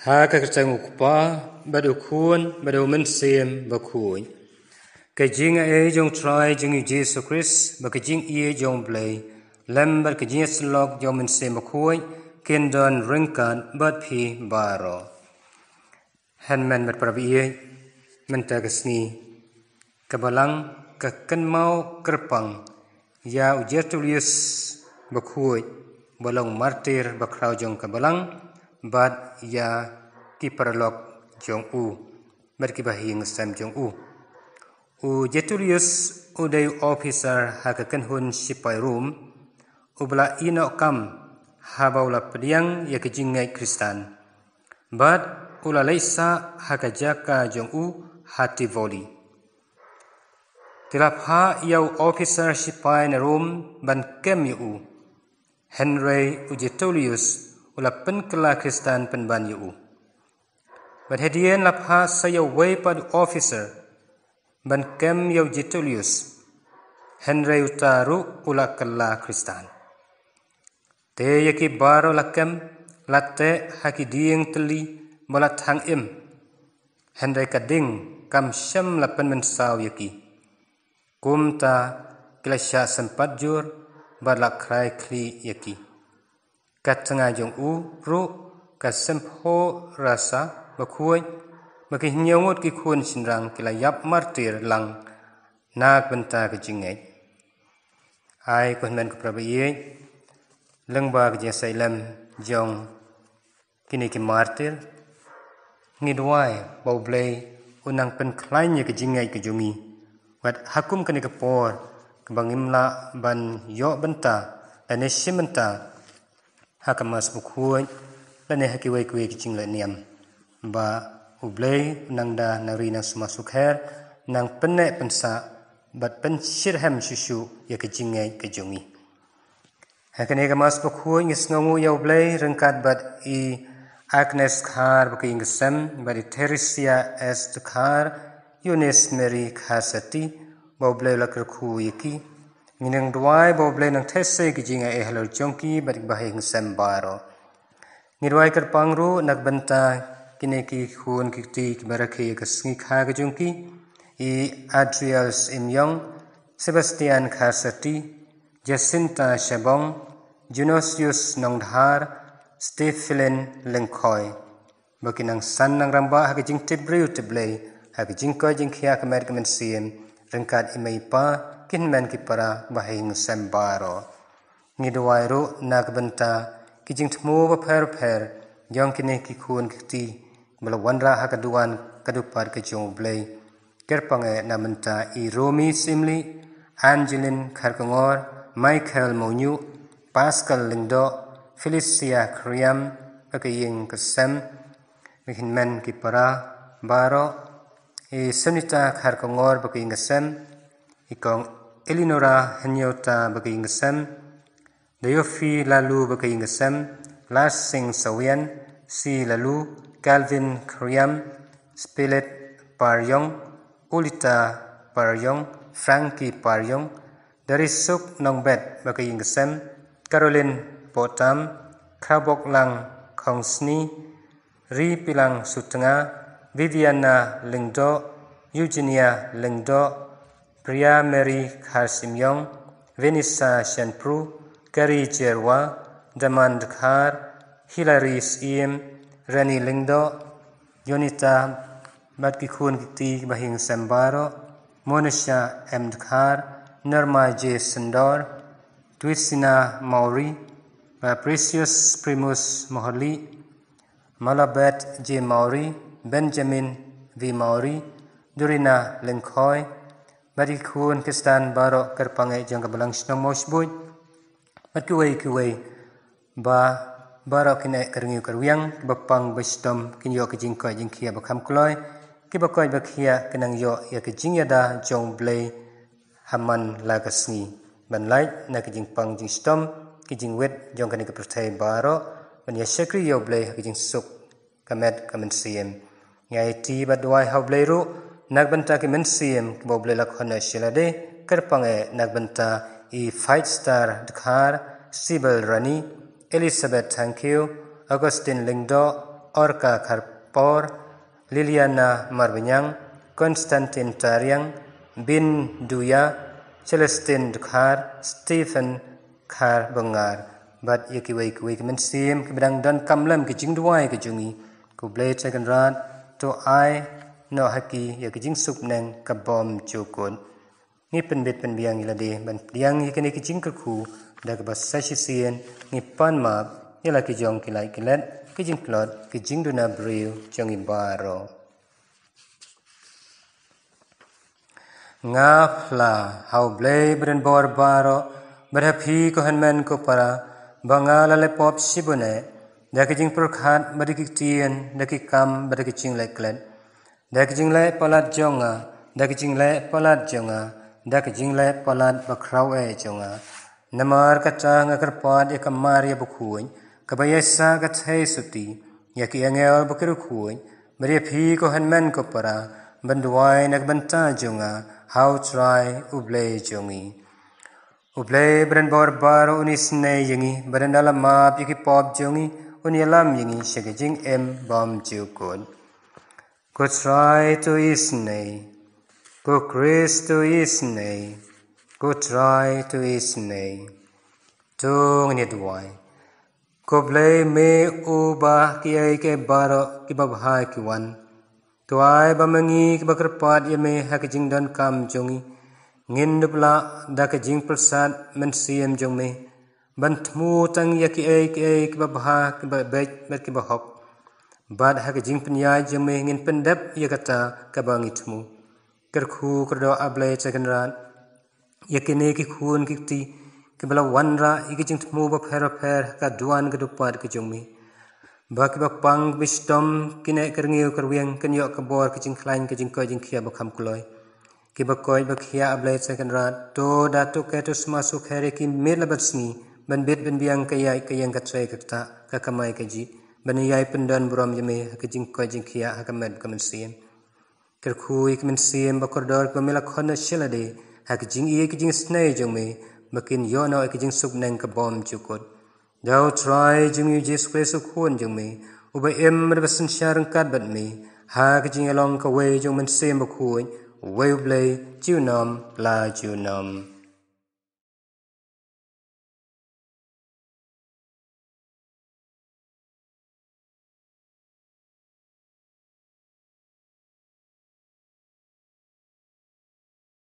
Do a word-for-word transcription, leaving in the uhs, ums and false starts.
Ha ka kyrteng u Kpa, bad u Khun, bad u Mynsiem Bakhuid. Ka jingaiei jong Trai jong ngi Jisu Khrist, bad ka jingïeit jong Blei, lem bad ka jingïasyllok jong Mynsiem Bakhuid, kin don ryngkat bad phi baroh. Hynmen bad para baieit, mynta ka sngi, ka Balang ka kynmaw kyrpang ïa u Tertullius Bakhuid, ba long martir bakhraw jong ka Balang, bad ïa ki paralok jong u, bad ki bahaïing sem jong u. U Tertullius u dei u officer ha ka kynhun shipai Rom, uba la ïehnoh kam haba u la pdiang ïa ka jingngeit Khristan. Bad u la leit sah ha ka jaka jong u ha Tivoli. Te la phah ïa u officer shipai na Rom ban kem ïa u. Hynrei u Tertullius u la pynkylla Khristan pynban ïa u. Bad hadien la phah sa ïa uwei pat u officer ban kem ïa u Tertullius. Hynrei uta ruh u la kylla Khristan. Te ïa ki baroh la kem, la teh ha ki dieng tylli ba la thang im. Hynrei ka ding kam shym la pynmynsaw ïa ki. Kumta ki la shah sympat jur bad la khrai khlieh ïa ki. Ka tnga jong u ruh ka Sempho Rasa Bakhuid, ba ki hynñiew ngut ki khun shynrang ki la ïap martir lang na ka bynta ka jingngeit. Ai ko hynmen ko para baieit, lyngba ka jingïasaid lem jong kine ki martir, ngi duwai ba U Blei un nang pynkhlaiñ ïa ka jingngeit ka jong ngi. Wat ha kum kane ka por kaba ngim lah ban ïoh bynta lane shim bynta ha ka Mass Bakhuid lane ha kiwei kiwei ki jingleh niam, ba U Blei un nang da nang ri nang sumar sukher, nang pynneh pynsah bad pynshitrhem shuh shuh ïa ka jingngeit ka jong ngi. Ha kane ka Mass Bakhuid ngi sngewnguh ïa U Blei ryngkat bad i Agnes Dkhar ba ka ïing ka sem, bad i Theresia S Dkhar, Eunice Mary Kharsati, ba U Blei u la kyrkhu ïa ki. Ngi nang duwai ba U Blei un nang theh sei ka jingaiei halor jong ki bad ki bahaïing sem baroh. Ngi duwai kyrpang ruh na ka bynta kine ki khun ki kti kiba rakhe ïa ka sngi kha ka jong ki, i Adriel Syiemiong, Sebastian Kharsati, Jacinta Shabong, Junosius Nongdhar, Stephen Lyngkhoi. Ba kin nang san nang rangbah ha ka jingtip briew tip Blei, ha ka jingkoit jingkhiah ka met ka mynsiem, ryngkat i mei i pa, ki hynmen ki para, bahaïing sem baroh. Ngi duwai ruh na ka bynta ki jingthmu bapher bapher jong kine ki khun ki kti ba la wanrah ha ka duwan ka dupat ka jong U Blei. Kyrpang eh na ka bynta i Romi Syiemlieh, Angeline Kharkongor, Michael Mawñiuh, Pascal Lyngdoh, Felicia Khyrïam ba ka ïing ka sem, ba ki hynmen ki para baroh, i Sunita Kharkongor ba ka ïing ka sem, i kong Eleonora Hynñiewta ba ka ïing ka sem, Dayofi Laloo ba ka ïing ka sem, Larsing Sawian, C Laloo, Calvin Khyrïam, Spilet Parïong, Ulita Parïong, Frankie Parïong, Darisuk Nongbet ba ka ïing ka sem, Caroline Pohtam, Khraboklang Khongsni, Ripilang Sutnga, Viviana Lyngdoh, Eugenia Lyngdoh, Priya Mary Kharsyiemiong, Vanessa Shanpru, Kari Jyrwa, Daman Dkhar, Hilary Syiem, Rani Lyngdoh, Jonita bad ki khun ki kti bahaïing sem baroh, Monisha M Dkhar, Norma J Syndor, Twisina Mawrie, bad Precious Primus Mohlih, Malabet J Mawrie, Benjamin V Mawrie, Dorina Lyngkhoi, bad ki khun Khristan baroh kyrpang eh jong ka Balang Shnong Mawshbuit, bad kiwei kiwei ba baroh kin eh ka rngiew ka rwiang, ba pang ba shitom kin ïoh ka jingkoit jingkhiah ba kham kloi, kiba koit ba khiah kin nang ïoh ïa ka jingïada jong U Blei ha man la ka sngi, ban lait na ka jingpang jingshitom, ki jingwit jong kane ka pyrthei baroh, ban ïa shakri ïa U Blei ha ka jingsuk ka met ka mynsiem. Ngi aiti bad duwai ha U Blei ruh na ka bynta ki mynsiem kiba U Blei la khot noh sha lade, kyrpang eh na ka bynta i Five Star Dkhar, Sibel Rani, Elizabeth Thangkhiew, Augustine Lyngdoh, Orka Kharpor, Liliana Marbaniang, Constantine Tariang, Bin Duya, Celestine Dkhar, Stephen Kharbangar, bad ïa kiwei kiwei ki mynsiem kiba dang donkam lem ki jingduwai ka jong ngi. Ko Blei Trai Kynrad to ai noh ha ki ïa ki jingsukneng ka bymjukut. Ngi pynbit pynbiang ïa lade ban pdiang ïa kine ki jingkyrkhu da kaba sa shisien ngi pan map ïa la ki jong ki lait ki let, ki jingtlot, ki jingduna briew jong ngi baroh. Nga phla ha U Blei ba donbor baroh, bad ha phi ko hynmen ko para, ba nga la leh pop shibun eh, da ki jingpyrkhat bad da ki ktien, da ki kam bad da ki jingleh klet, da ki jingleh palat jong nga, da ki jingleh palat jong nga, da ki jingleh palat bakhraw eh jong nga. Namar kata nga kyrpad ïa ka Maria bakhuid, kaba ïaisah ka thei suti, ïa ki angel bad ki riewkhuid, bad ïa phi ko hynmen ko para, ban duwai na ka bynta jong nga ha U Trai U Blei jong ngi. U Blei ba donbor baroh un isynei ïa ngi, bad ynda la map ïa ki pop jong ngi, un ïalam ïa ngi sha ka jingim bymjukut. Ko Trai to isynei, ko Khrist to isynei, ko Trai to isynei. To ngin ïa duwai. Ko Blei me uba kiei kiei baroh kiba bha ki wan, to ai ba ma ngi kiba kyrpad ïa me ha ka jingdonkam jong ngi, ngin dup lah da ka jingpyrsad mynsiem jong me ban thmu tang ïa kiei kiei kiba bha, kiba beit bad kiba hok. Bad ha ka jingpynïaid jong me ngin pyndep ïa kata kaba ngi thmu. Kyrkhu kyrdoh A Blei Trai Kynrad ïa kine ki khun ki kti kiba la wanrah ïa ki jingthmu bapher bapher ha ka duwan ka dupat ka jong me, ba kiba pang ba shitom, ki neh ka rngiew ka rwiang, kin ïoh ka bor ka jingkhlaiñ ka jingkoit jingkhiah ba kham kloi. Kiba koit ba khiah A Blei Trai Kynrad, to da tohkit to sma sukher ïa ki miet bad sngi ban bit ban biang ka ïaid ka ïeng ka trei ka ktah, ka kamai ka jied, ban ïai pyndon burom ïa me ha ka jingkoit jingkhiah ha ka met ka mynsiem. Kyrkhu ïa ki mynsiem ba kordor kiba me la khot noh sha lade ha ka jingïeit ka jingisynei jong me, ba kin ïoh noh ïa ka jingsukneng ka bymjukut. Da U Trai jong ngi U Jisu Khrist U Khun jong me, uba im bad ba synshar ryngkat bad me ha ka jingïalong kawei jong U Mynsiem Bakhuid, uwei U Blei, junom la junom.